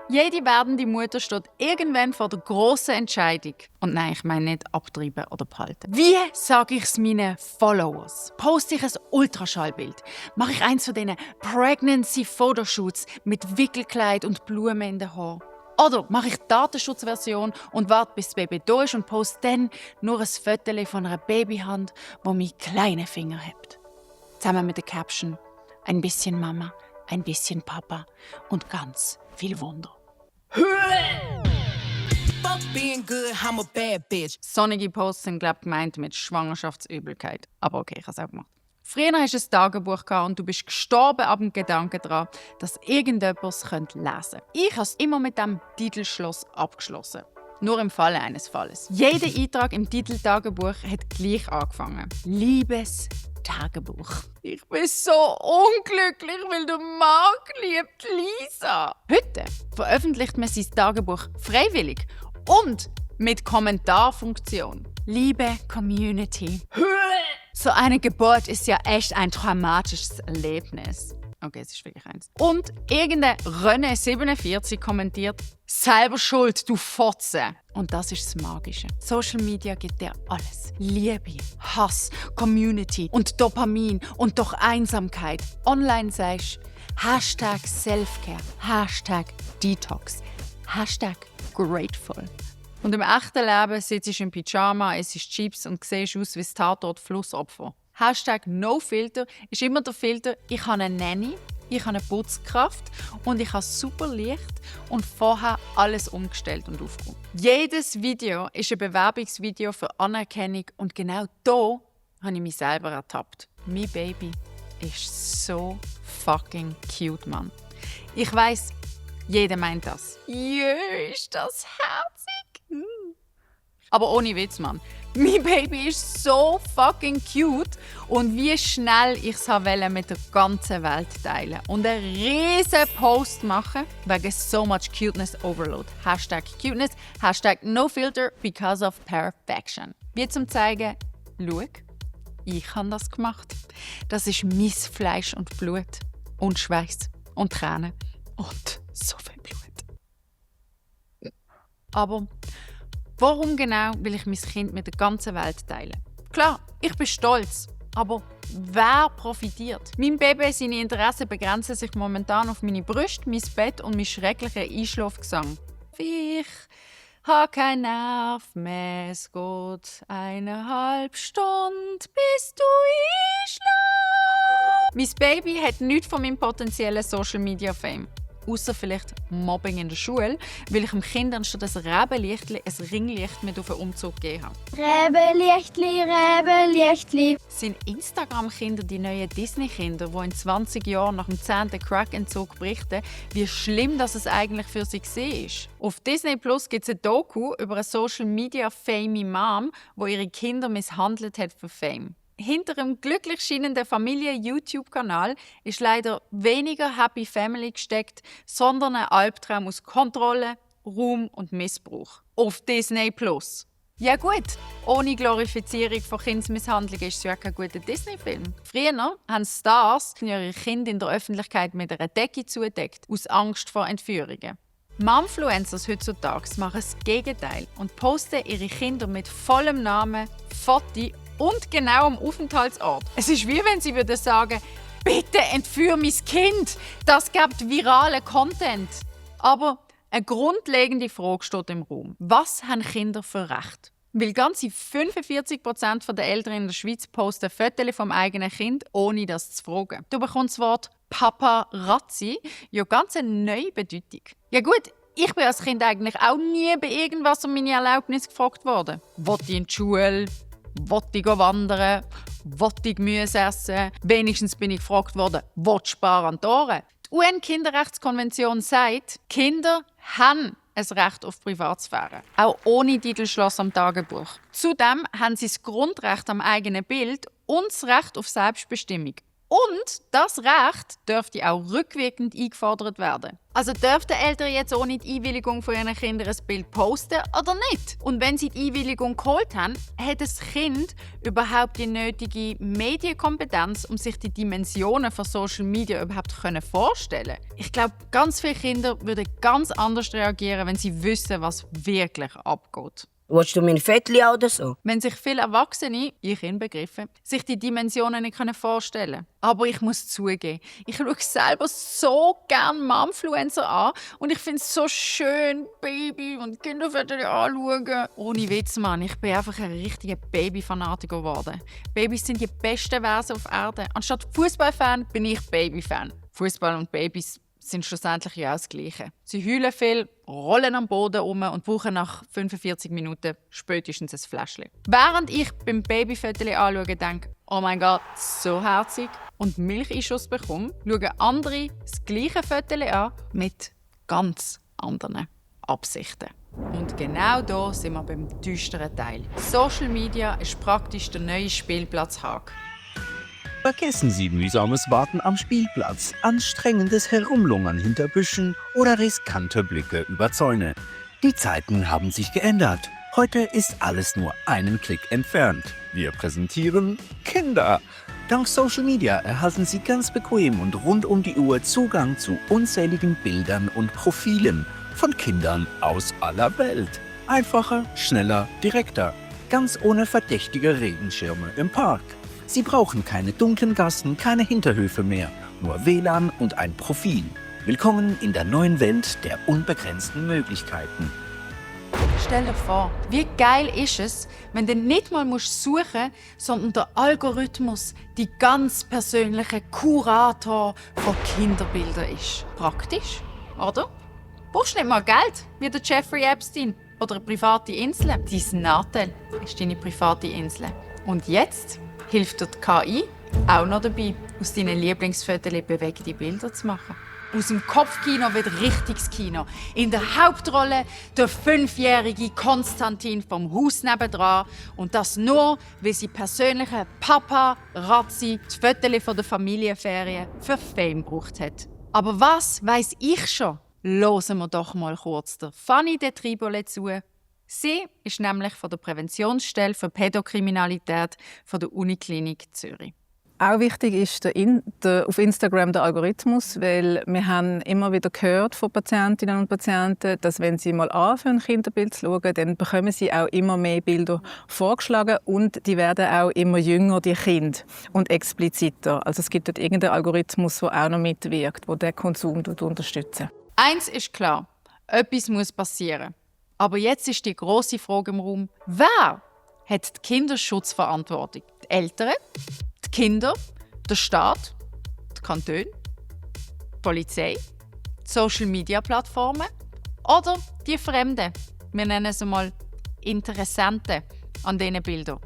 Jede werdende Mutter steht irgendwann vor der grossen Entscheidung. Und nein, ich meine nicht abtreiben oder behalten. Wie sage ich es meinen Followers? Poste ich ein Ultraschallbild? Mache ich eins von diesen Pregnancy-Fotoshoots mit Wickelkleid und Blumen in den Haaren? Oder mache ich die Datenschutzversion und warte, bis das Baby da ist und poste dann nur ein Foto von einer Babyhand, wo meinen kleinen Finger hebt. Zusammen mit der Caption: ein bisschen Mama, ein bisschen Papa und ganz viel Wunder. Sonnige Posts sind, glaube ich, gemeint mit Schwangerschaftsübelkeit. Aber okay, ich habe es auch gemacht. Früher hast du ein Tagebuch und du bist gestorben ab dem Gedanken daran, dass irgendjemand es lesen könnte. Ich habe es immer mit dem Titelschloss abgeschlossen. Nur im Falle eines Falles. Jeder Eintrag im Titeltagebuch hat gleich angefangen. Liebes Tagebuch. Ich bin so unglücklich, weil der Marc liebt Lisa. Heute veröffentlicht man sein Tagebuch freiwillig und mit Kommentarfunktion. Liebe Community. So eine Geburt ist ja echt ein traumatisches Erlebnis. Okay, es ist wirklich eins. Und irgendein René47 kommentiert: selber schuld, du Fotze. Und das ist das Magische. Social Media gibt dir alles. Liebe, Hass, Community und Dopamin und doch Einsamkeit. Online sagst #Selfcare, #Detox, #Grateful. Und im echten Leben sitzt du im Pyjama, isst Chips und siehst aus wie das Tatort-Flussopfer. #NoFilter ist immer der Filter: ich habe eine Nanny, ich habe eine Putzkraft und ich habe super Licht und vorher alles umgestellt und aufgeräumt. Jedes Video ist ein Bewerbungsvideo für Anerkennung und genau da habe ich mich selber ertappt. Mein Baby ist so fucking cute, Mann. Ich weiss, jeder meint das. Jö, ist das herzig. Aber ohne Witz, Mann. Mein Baby ist so fucking cute und wie schnell ich es mit der ganzen Welt teilen und einen riesen Post machen wegen so much cuteness overload. #Cuteness, #NoFilter because of perfection. Wie zum zeigen: schau, ich habe das gemacht. Das ist mein Fleisch und Blut und Schweiß und Tränen und so viel Blut. Aber warum genau will ich mein Kind mit der ganzen Welt teilen? Klar, ich bin stolz, aber wer profitiert? Mein Baby, seine Interessen begrenzen sich momentan auf meine Brüste, mein Bett und meinen schrecklichen Einschlafgesang. Ich habe keinen Nerv mehr, es geht 1,5 Stunden, bis du einschläfst. Mein Baby hat nichts von meinem potenziellen Social-Media-Fame. Ausser vielleicht Mobbing in der Schule, weil ich dem Kind anstatt ein Rebenlichtli ein Ringlicht mit auf den Umzug gegeben habe. Rebenlichtli. Sind Instagram-Kinder die neuen Disney-Kinder, die in 20 Jahren nach dem 10. Crack-Entzug berichten, wie schlimm das es eigentlich für sie war? Auf Disney Plus gibt es ein Doku über eine Social-Media-Famey Mom, die ihre Kinder misshandelt hat für Fame. Hinter einem glücklich scheinenden Familien-YouTube-Kanal ist leider weniger Happy Family gesteckt, sondern ein Albtraum aus Kontrolle, Ruhm und Missbrauch. Auf Disney Plus. Ja gut, ohne Glorifizierung von Kindsmisshandlung ist es ja kein guter Disney-Film. Früher haben Stars ihre Kinder in der Öffentlichkeit mit einer Decke zugedeckt, aus Angst vor Entführungen. Momfluencers heutzutage machen das Gegenteil und posten ihre Kinder mit vollem Namen, Foto und genauem Aufenthaltsort. Es ist wie wenn sie sagen: bitte entführe mein Kind, das gibt viralen Content. Aber eine grundlegende Frage steht im Raum: was haben Kinder für Recht? Weil ganze 45% der Eltern in der Schweiz posten Fotos vom eigenen Kind, ohne das zu fragen. Da bekommt das Wort Paparazzi ja ganz eine neue Bedeutung. Ja gut, ich bin als Kind eigentlich auch nie bei irgendwas um meine Erlaubnis gefragt worden. Wollte ich in die Schule? Wollte ich wandern? Wollte ich Gemüse essen? Wenigstens bin ich gefragt worden: willst du sparen an die Ohren? Die UN-Kinderrechtskonvention sagt, Kinder haben ein Recht auf Privatsphäre, auch ohne Titelschloss am Tagebuch. Zudem haben sie das Grundrecht am eigenen Bild und das Recht auf Selbstbestimmung. Und das Recht dürfte auch rückwirkend eingefordert werden. Also dürften Eltern jetzt ohne die Einwilligung von ihren Kindern ein Bild posten oder nicht? Und wenn sie die Einwilligung geholt haben, hat das Kind überhaupt die nötige Medienkompetenz, um sich die Dimensionen von Social Media überhaupt vorstellen können? Ich glaube, ganz viele Kinder würden ganz anders reagieren, wenn sie wissen, was wirklich abgeht. Willst du mein Fettli oder so? Wenn sich viele Erwachsene, ich inbegriffen, sich die Dimensionen nicht vorstellen können. Aber ich muss zugeben, ich schaue selber so gerne Momfluencer an und ich finde es so schön, Baby und Kinderfotos anschauen. Ohne Witz, Mann, ich bin einfach ein richtiger Baby-Fanatiker geworden. Babys sind die besten Wesen auf Erden. Anstatt Fußballfan bin ich Baby-Fan. Fußball und Babys sind schlussendlich ja auch das Gleiche. Sie heulen viel, rollen am Boden um und brauchen nach 45 Minuten spätestens ein Fläschchen. Während ich beim Babyfotos anschaue, denke, oh mein Gott, so herzig, und Milcheinschuss bekomme, schauen andere das gleiche Foto an mit ganz anderen Absichten. Und genau da sind wir beim düsteren Teil. Social Media ist praktisch der neue Spielplatz Haag. Vergessen Sie mühsames Warten am Spielplatz, anstrengendes Herumlungern hinter Büschen oder riskante Blicke über Zäune. Die Zeiten haben sich geändert. Heute ist alles nur einen Klick entfernt. Wir präsentieren Kinder. Dank Social Media erhalten Sie ganz bequem und rund um die Uhr Zugang zu unzähligen Bildern und Profilen von Kindern aus aller Welt. Einfacher, schneller, direkter. Ganz ohne verdächtige Regenschirme im Park. Sie brauchen keine dunklen Gassen, keine Hinterhöfe mehr, nur WLAN und ein Profil. Willkommen in der neuen Welt der unbegrenzten Möglichkeiten. Stell dir vor, wie geil ist es, wenn du nicht mal suchen musst, sondern der Algorithmus die ganz persönliche Kurator von Kinderbildern ist. Praktisch, oder? Du brauchst nicht mal Geld, wie der Jeffrey Epstein oder eine private Insel. Dein Nachteil ist deine private Insel. Und jetzt hilft dir die KI auch noch dabei, aus deinen Lieblingsfotos bewegte Bilder zu machen. Aus dem Kopfkino wird richtiges Kino. In der Hauptrolle der 5-jährige Konstantin vom Haus nebendran. Und das nur, weil sie persönliche Papa Razzi das Fotos von der Familienferien für Fame gebraucht hat. Aber was weiss ich schon? Hören wir doch mal kurz der Fanny de Tribole zu. Sie ist nämlich von der Präventionsstelle für Pädokriminalität von der Uniklinik Zürich. Auch wichtig ist auf Instagram der Algorithmus, weil wir haben immer wieder gehört von Patientinnen und Patienten, dass wenn sie mal anfangen, Kinderbild zu schauen, dann bekommen sie auch immer mehr Bilder vorgeschlagen und die werden auch immer jünger, die Kinder, und expliziter. Also es gibt dort irgendeinen Algorithmus, der auch noch mitwirkt, der den Konsum unterstützt. Eins ist klar, etwas muss passieren. Aber jetzt ist die grosse Frage im Raum: Wer hat die Kinderschutzverantwortung? Die Eltern, die Kinder, der Staat, die Kantone, die Polizei, die Social-Media-Plattformen oder die Fremden? Wir nennen sie mal Interessenten an diesen Bildern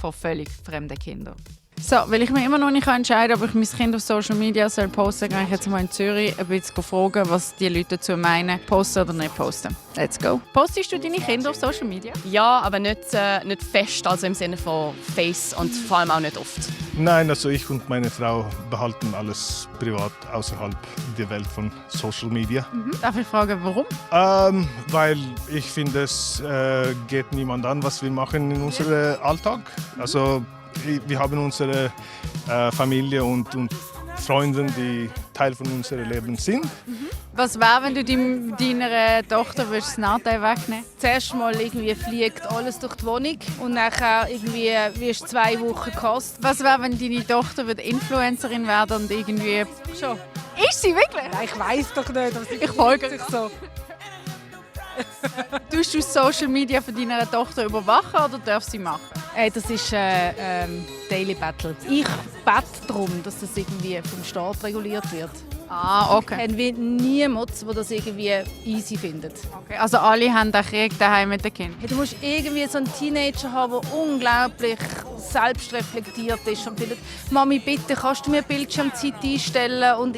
von völlig fremden Kindern. So, weil ich mir immer noch nicht entscheiden kann, ob ich mein Kind auf Social Media posten soll, gehe ich jetzt mal in Zürich ein bisschen fragen, was die Leute dazu meinen, posten oder nicht posten. Let's go. Postest du deine Kinder auf Social Media? Ja, aber nicht fest, also im Sinne von Face und vor allem auch nicht oft. Nein, also ich und meine Frau behalten alles privat außerhalb der Welt von Social Media. Darf ich fragen, warum? Weil ich finde, es geht niemand an, was wir machen in unserem Alltag. Also wir haben unsere Familie und Freunde, die Teil von unserem Leben sind. Was wäre, wenn du deiner Tochter das Nachteil wegnehmen würdest? Zuerst mal irgendwie fliegt alles durch die Wohnung und nachher irgendwie wirst du 2 Wochen gehasst. Was wäre, wenn deine Tochter Influencerin werden und irgendwie... Schon. Ist sie wirklich? Nein, ich weiss doch nicht, aber Ich folge sich so. Tust du Social Media von deiner Tochter überwachen oder darf sie machen? Das ist Daily Battle. Ich bete darum, dass das irgendwie vom Staat reguliert wird. Okay. Haben wir niemanden, der das irgendwie easy findet. Okay. Also alle haben den Krieg daheim mit den Kindern. Hey, du musst irgendwie so einen Teenager haben, der unglaublich selbstreflektiert ist und findet, Mami, bitte, kannst du mir Bildschirmzeit einstellen und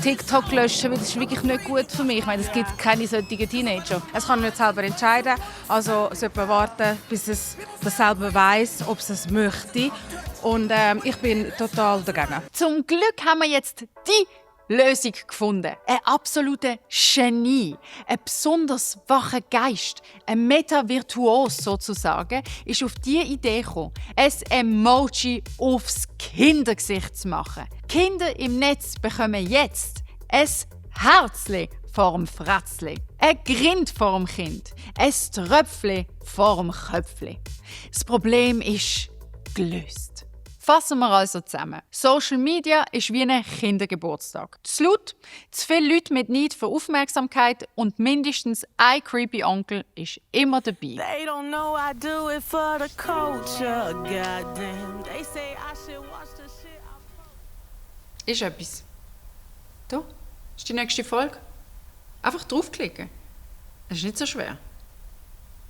TikTok löschen, weil das ist wirklich nicht gut für mich. Ich meine, es gibt keine solchen Teenager. Es kann nicht selber entscheiden, also sollte man warten, bis es das selber weiss, ob es es möchte. Und ich bin total dagegen. Zum Glück haben wir jetzt die Lösung gefunden. Ein absoluter Genie, ein besonders wacher Geist, ein Meta-Virtuos sozusagen, ist auf die Idee gekommen, ein Emoji aufs Kindergesicht zu machen. Kinder im Netz bekommen jetzt ein Herzli vorm Fratzli, ein Grind vorm Kind, ein Tröpfli vorm Köpfli. Das Problem ist gelöst. Fassen wir also zusammen. Social Media ist wie ein Kindergeburtstag. Zu laut, zu viele Leute mit Need für Aufmerksamkeit und mindestens ein creepy Onkel ist immer dabei. They don't know I do it for the culture. Goddamn, they say I should watch the shit. Ist etwas. Da ist die nächste Folge. Einfach draufklicken. Das ist nicht so schwer.